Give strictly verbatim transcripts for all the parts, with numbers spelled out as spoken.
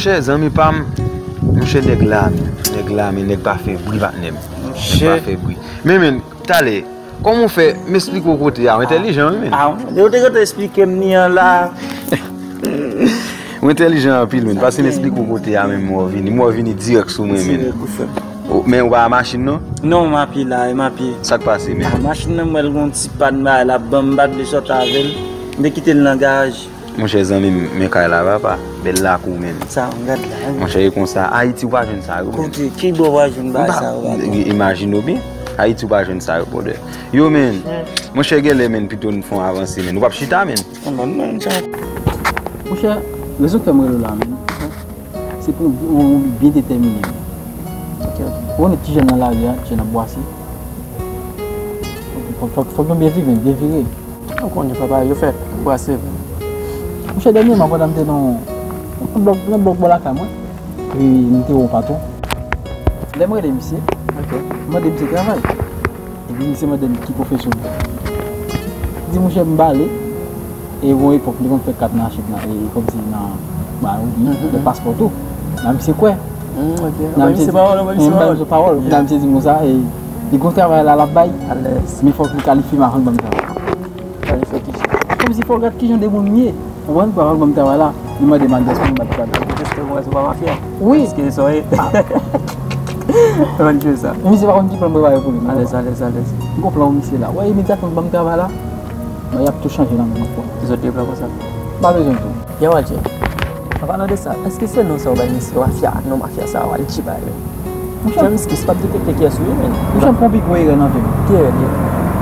Chè zanmi pa m, monchè nèg la, men. Nèg la, men, nèg pa fè bri, patnè m. Nèg pa fè bri. Men, men, talè, kòman w fè, m esplike w kote a, w entèlijan, wi, men. Ah, ou te gentan esplike m ni an la. Ou entèlijan anpil, men. Pase m esplike w kote a, men, m wè w vini. M wè w vini dirèk sou mwen, men. Dirèk, ou fè. Oh, men ou pa a machin, non? Non, m a pye la, m a pye. Sa k pase, men? Ah, machin nan, m wè l gon ti pàn, bagay la, ban m bat de sòt avè l. M te kite l nan garaj. Monchè, zanmi m, men kay la, papa. Bèl lakou, men. Sa, m gad la, wi. Monchè, e konsa, Ayiti, ou pa jwenn sa yo, men. Kote, ki bò w pa jwenn bagay sa yo, papa? Imajine w byen. Ayiti, ou pa jwenn sa yo, brother. Yo, men. Monchè, genlè, men, pito n fè yon avanse, men. Ou p ap chita, men. Non, non, non, sa. Monchè, rezon k fè m rele w la, men. Se pou w, w, w byen detèmine, men. Ok, ok. Ou konnen ti jèn nan lari a, ti jèn ap bwase. Fòk, fòk, fòk nou byen viv, men, byen vire. Ou konnen, papa, yo fè bwase vre. Monchè, dènyèman, pandan m te nan yon blòk, nan blòk bò lakay mwen, epi m te wè yon patwon. Lè m rele misye, ok, m mande misye travay. Epi misye mande m ki pwofesyon m. Di monchè m bale, e gon epòk m te konn fè kat nan Achik nan, e kòmsi nan, ba, lè paspò tou. Nan misye kwè. Nan misye di, misye pawòl, misye pawòl. Nan misye di konsa, e li gon travay la, l ap bay. Alèz. Men fòk li kalifye m avan l ban m travay. Kalifye ki jan? Kòmsi fò w gad ki jan de moun m ye. Ou konprann? Pou avan l ban m travay la, li mande m adrès mwen, m bat li adrès. Jis pou wè si w pa mafya. Wi. Paske sa w ye. Mwen jwe sa. Men misye pa konn ki plan m prepare pou li. Alèz, alèz, alèz. M gon plan pou misye la. Wè, imedyatman l ban m travay la, bagay ap tou chanje nan men mwen. Ki sòt de plan konsa? M pa bezwen tou. Yo, Walter, an palan de sa, èske se non sa w bay misye, mafya, non mafya sa, Walter bay, men? Monchè, James Kiss p ap detekte kiyès ou ye, men. Monchè, m fè yon pi gwo erè nan vi m. Ki erè l ye?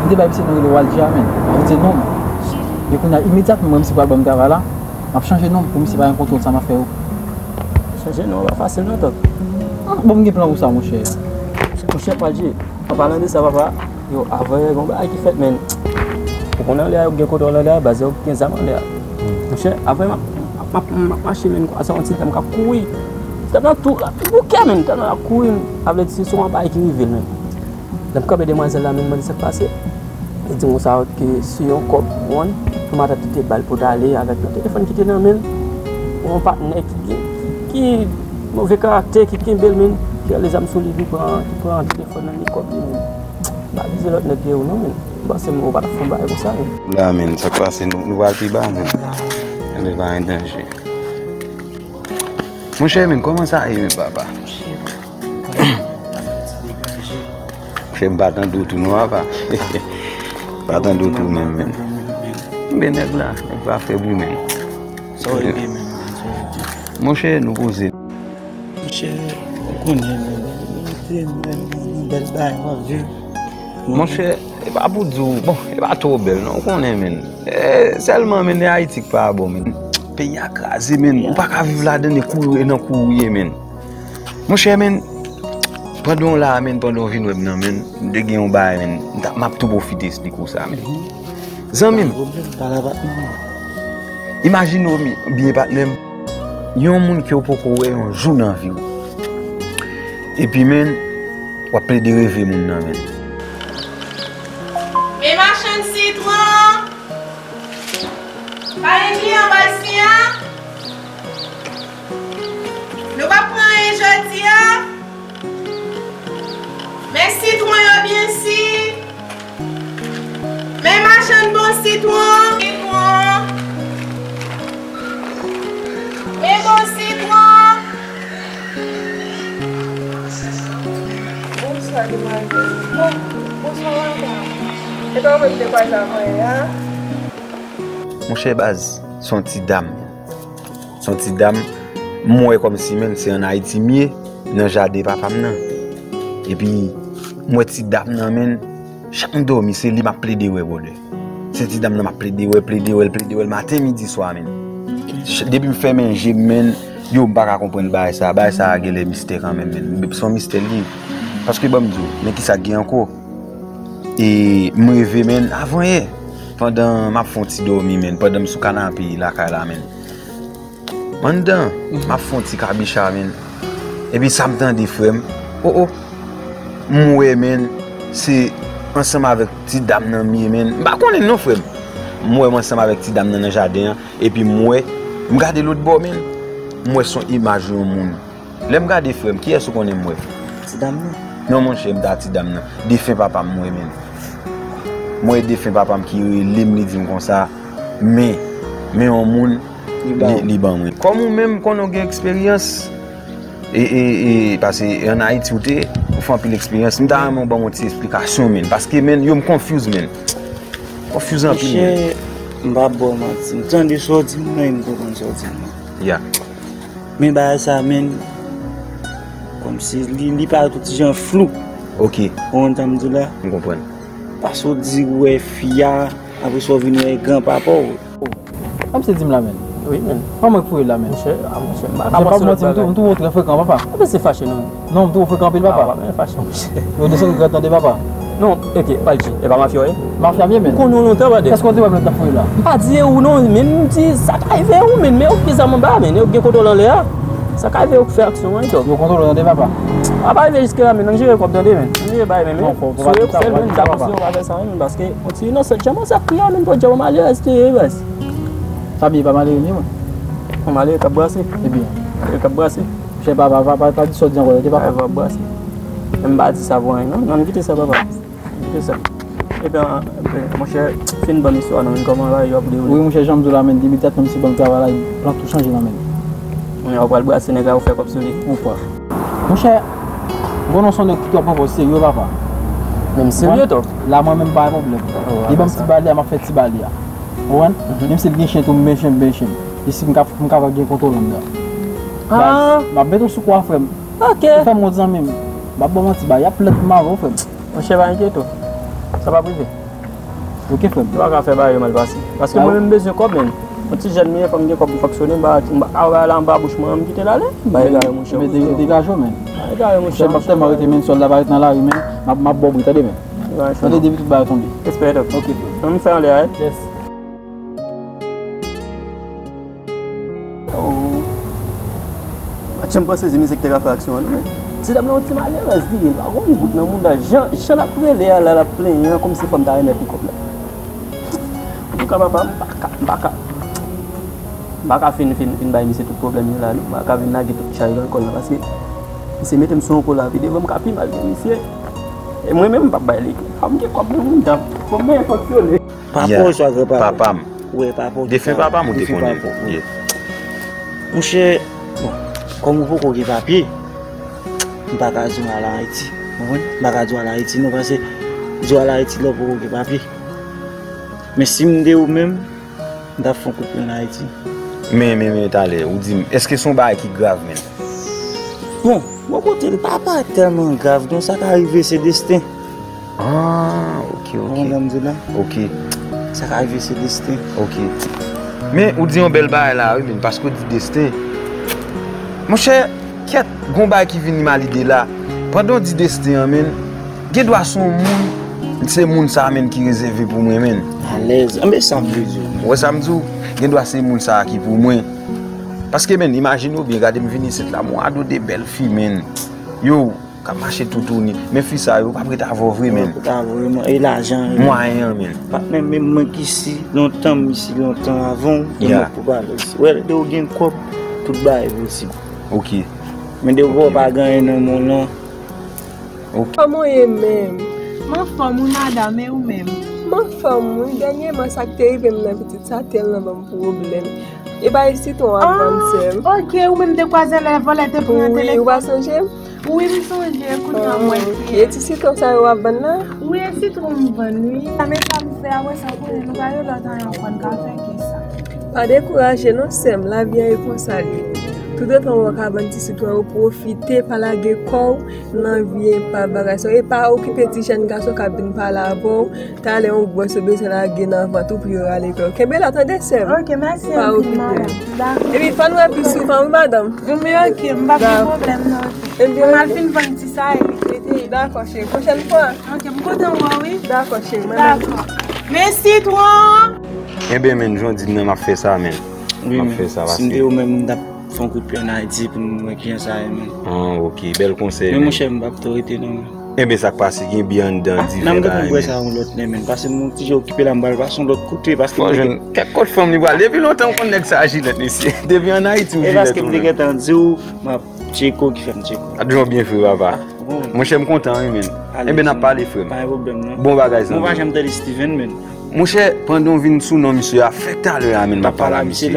M te bay misye non rele Walter, men. Li te non m. E kounye a, imedyatman, mwen, misye pral ban m travay la, m ap chanje non m pou misye pa gen kontwòl sa m ap fè yo. Chanje non, pa fasil non, tonton. Ah, bon, m gen plan pou sa, monchè. Monchè, Walter, an palan de sa, papa, yo, avan yè, gen yon bagay ki fèt, men. Ou konnen anlè a, yo gen kontwòl anlè a, baz yo gen zam anlè a. Monchè, avan m ap, m ap, m ap, m ap mache, men, kwazan yon ti dam k ap kouri. Ti dam nan tou rapid bouke, men, ti dam nan ap kouri, sa vle di se yon bagay ki rive l, men. Lè m kanpe demwazèl la, men, m mande sa k pase. Li di m konsa ke se yon kòb, ou konprann, yon matant te ba l pou t ale avèk yon telefòn ki te nan men l. Yon patnè ki gen, ki, ki move karaktè, ki kenbe l, men, ki rale zam sou li, ki pran, ki pran telefòn nan, li kòb li, men. Pa vize lòt nèg vye ou non, men. M panse m ou pa t ap fè yon bagay konsa, men. La, men, sa k pase, nou, nou pral pi ba, men. Anben, pa gen danje. Monchè, men, kòman sa ye, men, papa? Monchè, m pa tande w tou, non, papa. Pa tande w tou, menm, men. Men nèg la, nèg pa fè bri, men. Sa w ye, men, sa w ye? Monchè, nou poze. Monchè, ou konnen, men, bèl bagay, w ap viv. Monchè, e pa pou di w, bon, e pa twò bèl, non, ou konnen, men. E, sèlman, men, e Ayiti k pa bon, men. Peyi a kraze, men, ou pa ka viv ladan, e kouri, e nan kouri, men. Monchè, men, pandan w la, men, pandan w vin wè m nan, men, m te gen yon bagay, men, m t ap, m ap tou pwofite esplike w sa, men. Zanmi m, imajine w byen, patnè m, yon moun ke w poko wè yon jou nan vi w. Epi, men, w ap plede reve moun nan, men. Men machann sitwon! Pa gen kliyan bay si a? Nou p ap pran anyen jodi a? Men sitwon yo byen si. Men machann bon sitwon. Sitwon. Men bon sitwon. Bonswa, demwazèl. Bon, bonswa, madam. E kòman w te kwaze avanyè a? Monchè baz, se yon ti dam. Se yon ti dam, m wè kòmsi, men, se ann Ayiti m ye, nan jaden papa m nan. Epi, m wè ti dam nan, men, chak m dòmi, se li m ap plede wè, brother. Se ti dam nan m ap plede wè, plede wè l, plede wè l, maten, midi, swa, men. Ch-, depi m fèmen je m, men, yo, m pa ka konprann bagay sa. Bagay sa genlè mistè kanmenm, men. Se yon mistè l ye. Paske, ban m di w, men kisa k gen ankò? E m reve, men, avanyè, pandan m ap fè yon ti dòmi, men, pandan m sou kanape lakay la, men. Anndan, m ap fè yon ti kabicha, men. Epi sa m tande, frè m. O, o. M wè, men, se ansanm avèk ti dam nan m ye, men. M pa konnen non, frè m. M wè m ansanm avèk ti dam nan nan jaden an. Epi m wè, m gade lòt bò, men. M wè se yon imaj yon moun. Lè m gade frè m, kiyès ou konnen m wè? Ti dam nan. Non, monchè, m ta ti dam nan. Defen papa m, m wè, men. M wè defen papa m ki rele m, li di m konsa, men, men yon moun, li, li ban mwen. Kòm ou menm, m konnen w gen eksperyans. E, e, e, paske ann Ayiti ou te, ou fè anpil eksperyans. M ta renmen w ban m yon ti esplikasyon, men. Paske, men, yo, m confuse, men. Confuse anpil, men. Monchè, m p ap ba w manti. M tande sa w di m nan, e m konprann sa w di m nan. Ya. Men bagay sa, men, kòmsi li, li parèt yon ti jan flou. Ok. Ou konprann sa m di w la? M konprann. Paske w di w wè fi a, apre sa w vin wè granpapa w. Kòmsi di m la, men. Wi, men. Pa mwen k foure l la, men. Monchè, a, monchè, m pa, m pa panse lòt bagay. M twouve w trè frekan, papa. Apa se fache, non? Non, m twouve w frekan anpil, papa. A, pa men fache, monchè. Yo desann grad, tande, papa. Non, ok, pa di, e pa mafya w ye? Mafya m ye, men. M konnen w lontan, brother. Èske w te wè m lòt nan fouri la? M pa di e ou non, men m di sa ka rive ou, men, men yo gen zam anba, men yo gen kontwòl anlè a. Sa ka rive ou k fè aksyon an, tòg. Yo kontwole w tande, papa. A pa rive jiske la, men, ann jere kòb tande, men. Ann jere bay, men, men. Non, fò, fò pa di sa, fò pa di sa, papa. Sou yo k fè l, men, m ta panse yo pa fè sa, men, paske yon ti inosan, jan sa kriye, men, pou djab malere, se te ye, baz. Sa byen pa malere, ni mwen. Yon malere k ap brase. Ebyen. Malere k ap brase. Monchè, papa, pa, pa, pa di sa w di ankò, tande, papa. Malere k ap brase. Men m pa di sa pou anyen, non. Non, kite sa, papa. Se sa. Ebyen, ebyen, monchè, fin ban m istwa nan men kòman bagay yo ap dewoule. Wi, monchè, jan m di w la, men, depi dat menm se ban m travay la, plan tou chanje nan men. Kounye a, ou pral brase nèg la, ou fè kòb sou li. Ou kwè? Monchè, m konnen w se yon nèg ki twò pran pòz serye, papa. Men m serye, tòg. La, mwen menm, pa gen pwoblèm. Li ban m ti bali a, m ap fè ti bali a. Ou konprann? Menm si l gen chen tou, m ben chen, m ben chen. E si m ka, m ka gen kontwòl anndan. Baz, m ap mete w sou kou a, frè m. Ok. Ou fè m wont, zanmi m. M ap ba w manti, bagay y ap lèd pou m avè w, frè m. Monchè, pa enkyete w. Sa p ap rive. Ok, frè m. Nou pa ka fè bagay yo mal pase. Paske mwen menm m bezwen kòb, menm. Yon ti jèn m ye, fò m gen kòb pou fonksyone, m pa, m pa ka bay la anba bouch mwen, m kite l ale. M pa egare, monchè. Men de-, degaje w, men. M pa egare, monchè. Monchè, m ap tèlman rete, men, sòl la pa ret nan lari, men. M ap, m ap ba w bri, tande, men. Tande, depi tout bagay tonbe. Respè, dòk. Ok, frè m. Ann fè anlè a, wi. Yes. Oh. Pa t janm panse se misye ki te ka fè aksyon an, non, men. Ti dam nan yon ti malerèz li ye, li pa gon gout nan mouda. Jan, jan l ap rele a la, l ap plenyen an, kòmsi fò m ta remèt li kòb la. Antouka, papa, m pa ka, m pa ka, m pa ka fin, fin, fin bay misye tout pwoblèm yo la, non. M pa ka vin lage tout chaj nan kò l la, paske misye mete m sou yon kou lavi devan, m ka pi mal ke misye. E mwen menm, m p ap bay li. Fò m gen kòb nan mouda, fò m genyen fonksyone. Papa w swa granpapa w? Papa m. Wi, papa w. Defen papa m ou te konnen. Defen papa w, wi. Yeah. Monchè, bon, kòm ou poko gen papye, m pa ka di w al Ayiti. Ou konprann? M pa ka di w al Ayiti non, paske di w al Ayiti lè w poko gen papye. Men si m te ou menm, m t ap fè yon kout pwen Ayiti. Men, men, men, talè, ou di m, èske se yon bagay ki grav menm? Bon, bò kote l pa parèt tèlman grav non, sa ka rive se desten. Ah, ok, ok. Ou konprann sa m di w la? Ok. Sa ka rive se desten. Ok. Men, ou di yon bèl bagay la, wi, men, paske w di desten. Monchè, kèt, gon bagay ki vin nan lide la. Pandan w di desten an, men, gen dwa se yon moun, se moun sa a, men, ki rezève pou mwen, men. Alèz. Anben, sa m vle di w. Ou wè sa m di w? Gen dwa se moun sa a ki pou mwen. Paske, men, imajine w byen, gade m vin isit la, m wè ado de bèl fi, men. Yo, k ap mache toutouni. Men fi sa yo p ap ret avè w vre, men. Yo p ap ret avè w vre, men. E lajan, men. Mwayen an, men. Patnè, menm mwen ki si lontan, m isi lontan avan w, e mwen k pou pale w isi. Wè, lè w gen kòb, tout bagay posib. Ok. Men depi w pa gen anyen nan men w lan. Ok. Kòman w ye menm? M anfòm wi, madanm, e ou menm? M anfòm wi. Dènyèman, sa k te rive m nan pitit sa tèlman ban m pwoblèm. E pa e sitwon w ap vann, sè m? Ah, ok, ou menm te kwaze lè vòlè te pran telefòn. Wi, ou pa sonje m? Wi, m sonje, kounye a m wè l klè. E ti sitwon sa yo w ap vann la? Wi, e sitwon m vann, wi. Sa men sa m fè, apre sa, ou konnen nou pa gen lòt anyen ankò n ka fè ke sa. Pa dekouraje non, sè m, lavi a e konsa l ye. Toutotan w wè w ka vann ti sitwon yo, pwofite, pa lage kò w nan vye pa bagay sa yo. E pa okipe ti jèn gason k ap vin pale avè w. Talè yon gwòs ou bezwen lage nan vant ou pou yo rale kò. Kenbe la tande sè m. Ok, mèsi anpil, madanm. Dakò. Epi fò n wè pi souvan wi madanm. Wi, ok, m p ap gen pwoblèm non. Epi m al fin vann ti sa e li trete. Dakò cheri, pwochèn fwa. Ok, m kontan wè w wi. Dakò cheri, mwen menm. Dakò. Men sitwon. Enben men, jan w di m nan m ap fè sa men. M ap fè sa paske. Si m te ou menm m t ap fè yon kout pye ann Ayiti pou m wè kijan sa ye men. Ah, ok, bèl konsèy men. Men monchè, m p ap twò rete non men. Enben, sa k pase, gen byen anndan diven bagay, men. Nan m gentan bwè sa yon lòt lè, men. Pase m ti jan okipe la, m pral pase yon lòt kote, paske m jwenn kèk kòt fanm li pral. Depi lontan, m konn nèg sa a jilèt, mesye. Depi ann Ayiti, ou jilèt ou menm. E paske m te gentan di w, m ap tcheke w ki fè m tcheke w. Ap di w byen fre, papa. Monchè, m kontan, wi, men. Enben, n ap pale, frè m. Pa gen pwoblèm, non. Bon bagay, zanmi. Mwen pa janm tande Steven, men. Monchè, pandan w vin sou non misye a, fèk talè a, men, m ap pale a misye.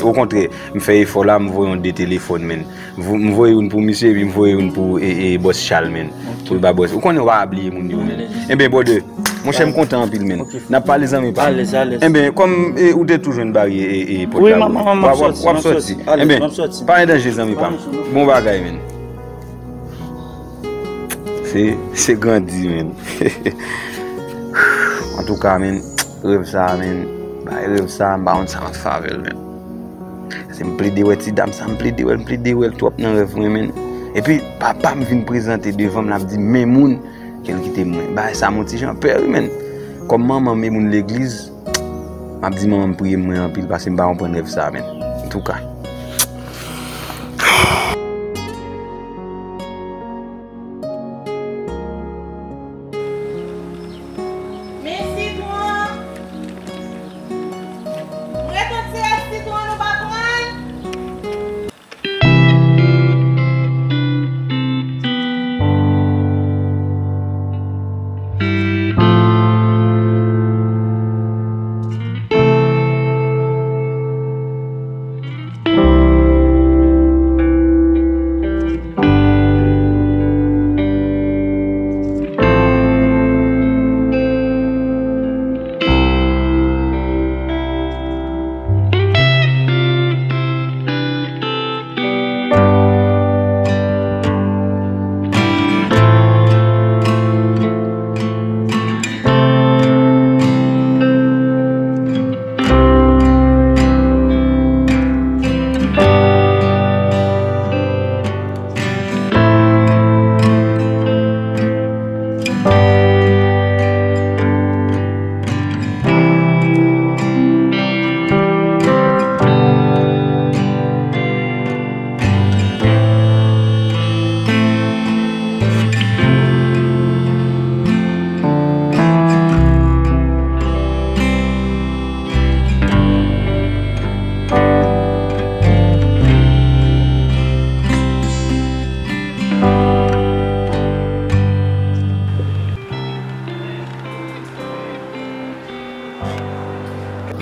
Okontrè, m fè efò la, m voye yon de telefòn, men. M voye youn pou misye, epi m voye youn pou, e, e, bòs Charles, men. Pou l ba bòs. Ou konnen w pa ka bliye moun yo, men. Enben, brother, monchè, m kontan anpil, men. N ap pale, zanmi pa m. Enben, kòm, e, ou te tou jwenn baryè, e, e, pòt la, w ap sòti. Enben, pa gen danje, zanmi pa m. Bon bagay, men. Se, se grandi, men. Antouka, men, rèv sa, men, bay rèv sa, m pa konn sa m ap fè avè l, men. Se m plede wè ti dam sa, m plede wè l, m plede wè l twòp nan rèv mwen, men. Epi, papa m vin prezante devan m, l ap di, men moun, ke l kite m mwen. Bagay sa m yon ti jan pè, wi, men. Kòm manman m e moun legliz, m ap di manman m priye mwen anpil, paske m pa konprann rèv sa, men. Antouka. Men sitwon! M ret yon ti rès sitwon nou pa pran l?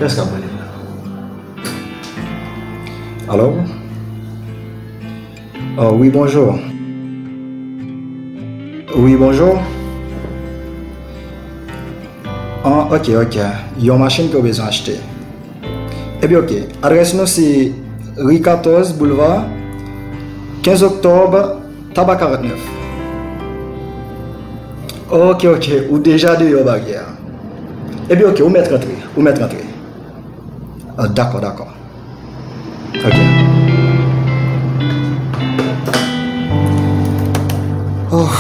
Kiyès k ap rele m la? Alo? Oh, wi, bonjou. Wi, bonjou. Ah, ok, ok. Yon machin ke w bezwen achte. Ebyen, ok. Adrès nou se ri katòz, boulva kenz oktòb, Taba karantnèf. Ok, ok. Ou deja deyò baryè a. Ebyen, ok. Ou mèt rantre. Ou mèt rantre. Ah, dakò, dakò. Ok. Oh.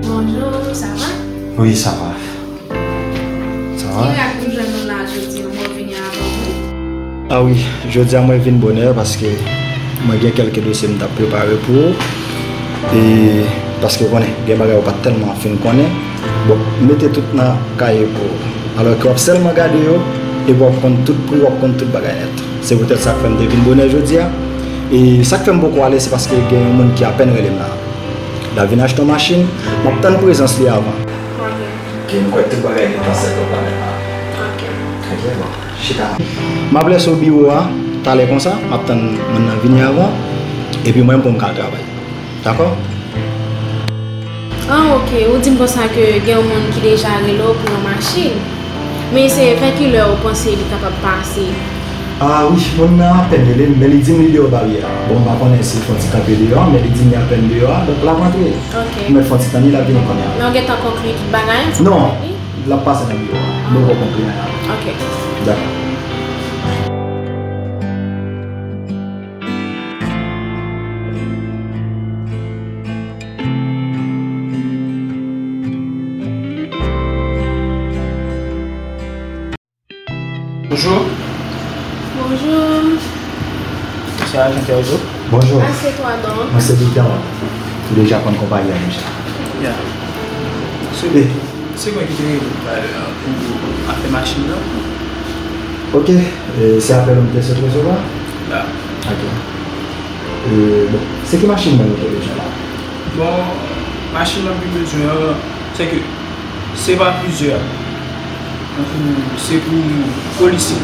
Bonjou, sa va? Wi, sa va. Sa va? Mirak nou jwenn nou la jodi a, mwen vini avan nou. Ah wi, jodi a mwen vin bonè paske mwen gen kèlke dosye m t ap prepare pou ou. E paske w konnen, gen bagay ou pa t tèlman fin konnen. Bon, m mete tout nan kaye pou ou. Alò ke w ap sèlman gade yo, epi w ap konn tout pri, w ap konn tout bagay nèt. Se poutèt sa k fè m te vin bonè jodi a. E sa k fè m poko ale, se paske gen yon moun ki apèn rele m la. L ap vin achte yon machin, m ap tann prezans li avan. Ok. Ok, m kwè tout bagay gentan sèt up la menm la. Ok. Ok, bon, chita. M ap lèse w biwo a talè konsa, m ap tann moun nan vini avan, epi mwen menm pou m ka al travay. Dakò? Ah, ok. Ou di m konsa ke gen yon moun ki deja rele w pou yon machin. Men se vè kilè ou panse li kapab pase? Ah wi, moun nan apèn rele m, men li di m li deyò baryè a. Bon, m pa konnen si l fè yon ti kanpe deyò a, men li di m li apèn deyò a, donk l ap rantre. Ok. M mèt fè yon ti tann li, l ap vini kounye a. Men w gentan konkli tout bagay ansanm avèk li? Non, l ap pase nan biwo a. M poko konkli anyen avè l. Ok. Dakò. Bonjou. Bonjou. Se ajan Terzo? Bonjou. Ah, se twa non. Mwen se Victor. Ou deja konn konpayi a deja. Ya. Se, se mwen ki te rele talè a pou afè machin nan. Ok. E, se apèl ou m te sot resevwa? Ya. Ok. E, bon, se ki machin nan ou te bezwen la? Bon, machin nan m te bezwen an, se ke se pa plizyè. Se pou polisye.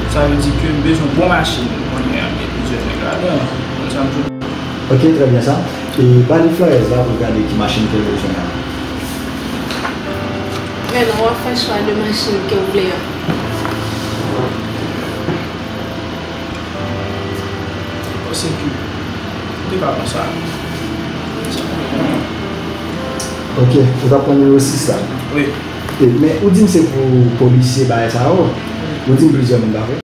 Sa vle di ke m bezwen bon machin. Konnen gen plizyè nèg ladan. Konn sa m di w. Ok, trè byen sa. E ba li flyers la pou l gade ki machin ke l bezwen an. Men non, w ap fè chwa de machin ke w vle an. Mwen panse ke m te ka pran sa. Ok, ou t ap pran nimewo sis la? Wi. E, men ou di m se pou polisye bagay sa yo. Ou di m plizyè moun, pa vre?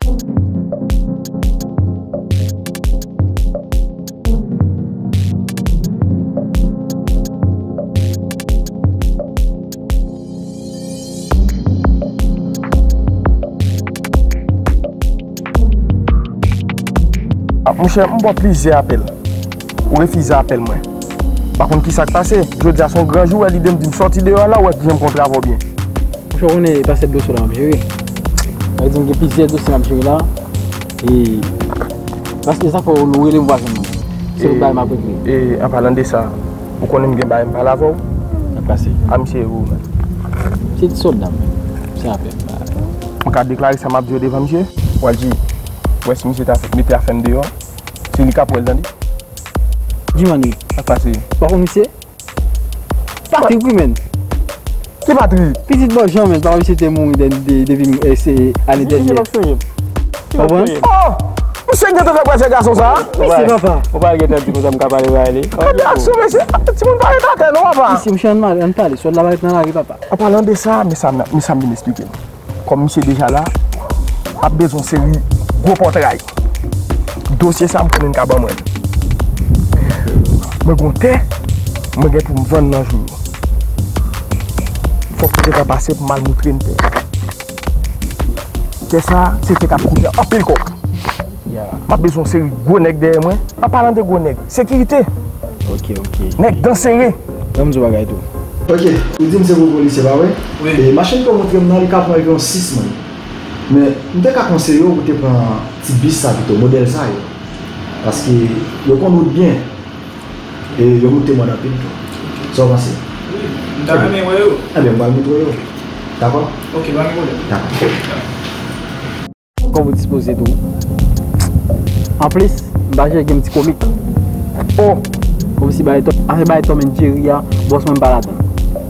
Ah, monchè, m ba w plizyè apèl. Ou refize apèl mwen. M pa konn kisa k pase. Jodi a se yon gran jou, w wè lide m di m sòti deyò a la, ou wè kijan m konn travay w byen. Monchè, ou konnen e pa sèl dosye w la m ap jere. Sa vle di m gen plizyè dosye m ap jere la. E paske sa fè w rele m, ou pa jwenn mwen. Se lòt bagay m ap regle. E an palan de sa, ou konnen m gen bagay m pale avè w? Sa pase? A misye e ou menm? Se ti sòlda m menm. Se apèl. Mwen ka deklare sa m ap di yo devan misye? Wadji, ou wè si misye ta mete afè m deyò, se li k ap wè l, tande. Jimani. Sa pase? Ou pa konn misye? Patrick wi menm. Ki Patrick? Pitit bò Jan menm, papa misye te mouri de, de, depi, eh, se ane dènyè. Konprann? Oh! Misye gentan fè pwèsè gason sa? Wi, se papa. Ou pa gentan di konsa m ka pale ba li. Gade aksyon mesye. Timoun pa ret atè non, papa. Mesye, m chè ann pale, ann pale. Sòlda pa ret nan lari, papa. An palan de sa, men sa m, men sa m vin eksplike nou. Kòm misye deja la, m ap bezwen yon seri gwo pòtray. Dosye sa, m konnen n ka ban mwen. Mwen gen yon tè, mwen gen pou m vann nan jou yo. Fòk ou te ka pase pou m al moutre n tè. Tè sa, se tè k ap koute anpil kòb. Ya. M ap bezwen yon seri gwo nèg dèyè mwen. An palan de gwo nèg, sekirite. Ok, ok. Nèg dan sere. Ban m di w bagay tou. Ok, ou di m se pou polisye, pa vre? Wi. E machin ke w montre m nan, li ka pran enviwon sis moun. Men, m te ka konseye w pou te pran ti bis sa pito, modèl sa yo. Paske yo konn wout byen. E yo moute mòd anpil tou. Sa w panse? Wi, m ta renmen wè yo. Ebyen, m pral moutre w yo. Dakò? Ok, pa gen pwoblèm. Dakò. Kòm ou dispoze tou. Anplis, m pa jere gen m ti komik. Oh! Kòmsi bagay Tom, afè bagay Tom and Jerry a, bòs mwen m pa ladan.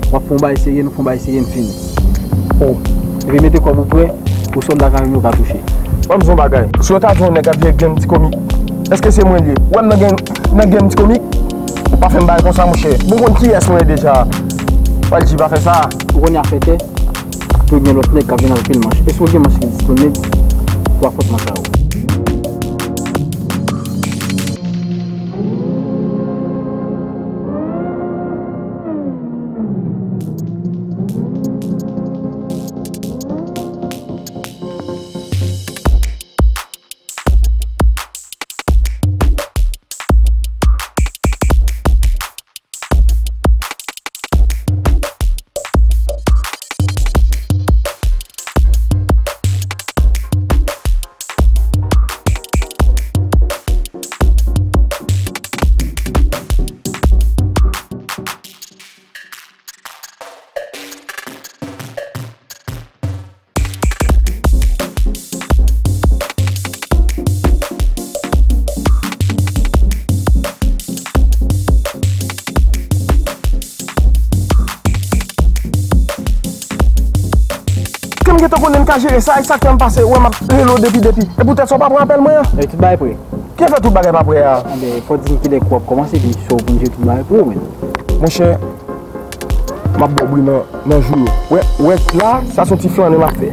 W ap fè yon bagay serye, nou fè yon bagay serye, n fini. Oh! Epi mete kòb ou prè, pou sòlda ka vini ou ka touche. Ban m di w yon bagay. Si yo ta di yon nèg ap jere gen m ti komik, èske se mwen l ye? Ou wè m nan gen, nan gen m ti komik? Ou pa fè m bagay konsa, monchè. Bon, konn kiyès mwen ye deja. Wadji pa fè sa. Ou konnen afè tè? Tou gen lòt nèg k ap vin ak pil manch. Èske w gen manch ki disponib pou afwontman sa yo? Ke m gentan konnen m ka jere sa, e sa k fè m pase, wè m ap rele w depi, depi. E poutèt sa w pa pran apèl mwen an? E tout bagay prè. Ki fè tout bagay pa prè a? Enben, fò w di m kilè kou w ap kòmanse, epi sa w konn jere tout bagay pou ou menm. Monchè, m ap ba w bri nan, nan jou yo. Wè, wè la, sa se yon ti flannen m ap fè.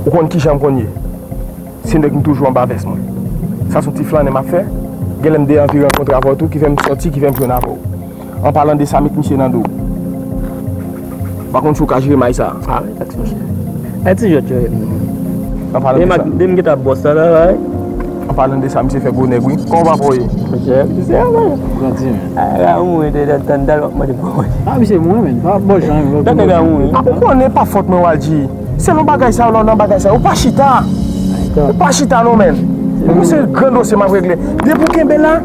Ou konn kijan m konn ye. Se nèg m toujou anba vès mwen. Sa se yon ti flannen m ap fè. Genlè m de anvi rankontre avè w tou, ki fè m sòti, ki fè m jwenn avè w. An palan de sa, met misye nan do w. Pa konn si w ka jere may sa. Ah, wi, pa ti monchè. Ay, ti jòt yo. An palan de sa. Demen gen ta bòs la, la, la, wi. An palan de sa, misye fè gwo nèg, wi. Kòman w pa pòye? Monchè, misye, a, wi. Grandi, men. A, la, ou mwen, de, de, tann dal, w ap mande pou mwen. Ah, misye, mwen, men. Pa bò jan, wi. Tann nèg la, wi. A, ou konnen pa fòt mwen, Wadji. Se nan bagay sa yo, lè w nan bagay sa yo, ou pa chita. Ou pa chita, non, men. Mwen, se gran dosye m ap regle. Depi w kenbe la,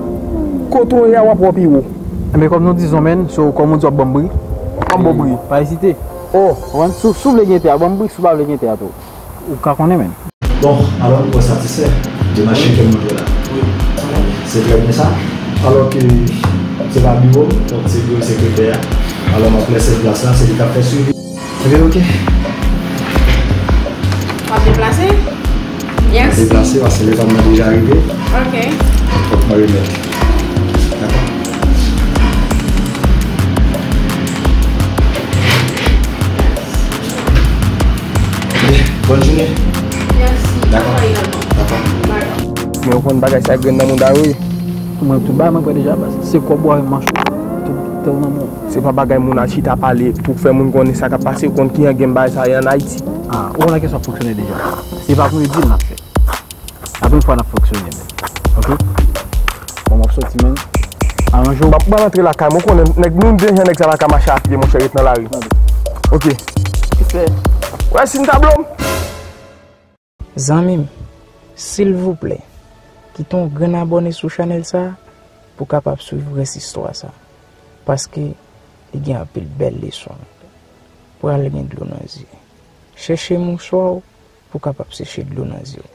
kote w ye a, w ap wè w pi wo. Enben, kòm nou di zon, men, so, kòm ou di, w ap ban m bri. Ban m bon bri. Pa ezite. Oh. Ou konprann? Si w, si w vle gen tè a, ban m bri, si w pa vle gen tè a tou. Ou ka konnen, men. Bon, alò, nou pral satisfè de machin ke m montre la. Wi. Se trè byen sa. Alò ke se pa biwo m, donk se biwo sekretè a. Alò, m ap lèse l plas la, se li k ap fè swivi. Ebyen, oke. W ap deplase? Yes. Deplase, paske letan m nan deja rive. Oke. Fòk mwen remèt. Dakò? Bòn jounen. Mèsi. Dakò. Dakò. Men ou konn bagay sa grenn nan mouda yo wi. Mwen tout bagay mwen pran deja baz. Se kòb ou avè manch ou. Tout tan nan men w. Se pa bagay moun al chita pale pou fè moun konnen sa k ap pase, ou konn kijan gen bagay sa ye ann Ayiti. Ah, ou konn nan ki sa w ap fonksyone deja. Se pa pou yo di l n ap fè. Apre yon fwa n ap fonksyone, men. Oke? Bon, m ap soti, men. Aranje w. M ap pral antre lakay mwen, ou konnen, nèg, nou deja nèg sa pa ka mache a pye, monchè, ret nan lari. Oke. Wè, si n ta blo m. Zanmi m, silvouplè, kite yon grenn abòne sou chanèl sa a pou w kapab swiv rès istwa sa a. Paske li gen anpil bèl leson. Pral gen dlo nan zye. Chèche mouswa w pou w kapab seche dlo nan zye w.